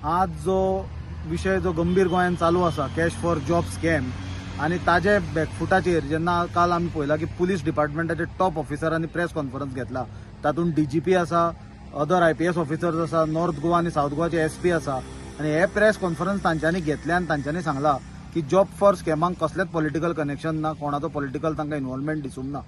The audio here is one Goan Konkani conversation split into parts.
आज जो विशय जो गंभीर गोंयांत चालू आसा, कॅश फॉर जॉब स्कॅम, आनी ताजे बॅकफुटाचेर जेन्ना काल आमी पळयलां की पुलीस डिपार्टमेंटाचे टॉप ऑफिसरांनी प्रेस कॉन्फरन्स घेतला, तातूंत डीजीपी आसा, अदर आयपीएस ऑफिसर्स आसा, नॉर्थ गोवा आनी सावथ गोवाचे एसपी आसा, आनी हे प्रेस कॉन्फरन्स तांच्यांनी घेतले आनी तांच्यांनी सांगला की जॉब फॉर स्कॅमाक कसलेच पॉलिटिकल कनेक्शन ना, कोणाचो पॉलिटिकल तांकां इन्वॉल्वमेंट दिसूंक ना.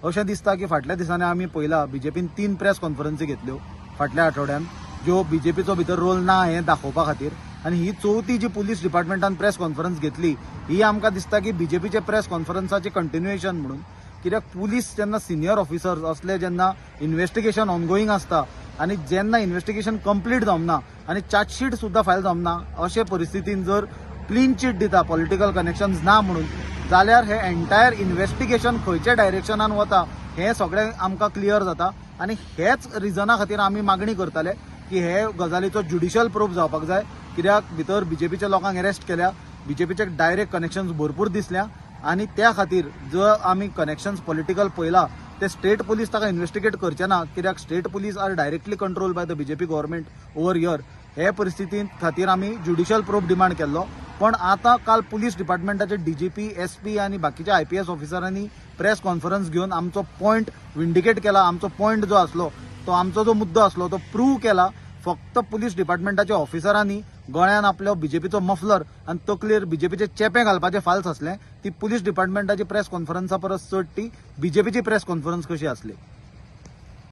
अशें दिसता की फाटल्या दिसांनी आमी पळयला, बीजेपीन तीन प्रेस कॉन्फरन्सी घेतल्यो फाटल्या आठवड्यान, ज्यो बीजेपीचो भितर रोल ना हें दाखोवपा खातीर. आनी ही चवथी जी पुलीस डिपार्टमेंटान प्रेस कॉन्फरन्स घेतली, ही आमकां दिसता की बीजेपीचे प्रेस कॉन्फरन्साचे कंटिन्युएशन म्हणून. कित्याक पुलीस जेन्ना सिनियर ऑफिसर्स असले जेन्ना इन्व्हेस्टिगेशन ऑनगोईंग आसता आनी जेन्ना इन्व्हेस्टिगेशन कंप्लीट जावंक ना आनी चार्जशीट सुद्दां फायल जावंक ना, अशे परिस्थितीन जर क्लीन चीट दिता पॉलिटिकल कनेक्शन्स ना म्हणून, जाल्यार हे एंटायर इन्व्हेस्टिगेशन खंयच्या डायरेक्शनान वता हें सगळें आमकां क्लियर जाता. आनी हेच रिजना खातीर आमी मागणी करताले की हे गजालीचो ज्युडिशियल प्रूफ जावपाक जाय, कित्याक भितर बीजेपीच्या लोकांक अरेस्ट केल्या, बीजेपीचे डायरेक्ट कनेक्शन्स भरपूर दिसल्या. आनी त्या खातीर जर आमी कनेक्शन्स पॉलिटिकल पळयला ते स्टेट पुलीस ताका इन्व्हेस्टिगेट करचे ना, कित्याक state police are directly control by the BJP government over here. हे परिस्थितीत खातीर आमी ज्युडिशियल प्रूफ डिमांड केल्लो. पण आतां काल पुलीस डिपार्टमेंटाचे डीजीपी, एसपी आनी बाकीच्या आयपीएस ऑफिसरांनी प्रेस कॉन्फरन्स घेवन आमचो पॉयंट विंडिकेट केला. आमचो पॉयंट जो आसलो तो, आमचो जो मुद्दो आसलो तो प्रूव केला. फक्त पुलीस डिपार्टमेंटाच्या ऑफिसरांनी गळ्यान आपलो बीजेपीचो मफलर आनी तकलेर बीजेपीचे चेपें घालपाचें फाल्स आसलें. ती पुलीस डिपार्टमेंटाची प्रेस कॉन्फरन्सा परस चड ती बीजेपीची प्रेस कॉन्फरन्स कशी आसली.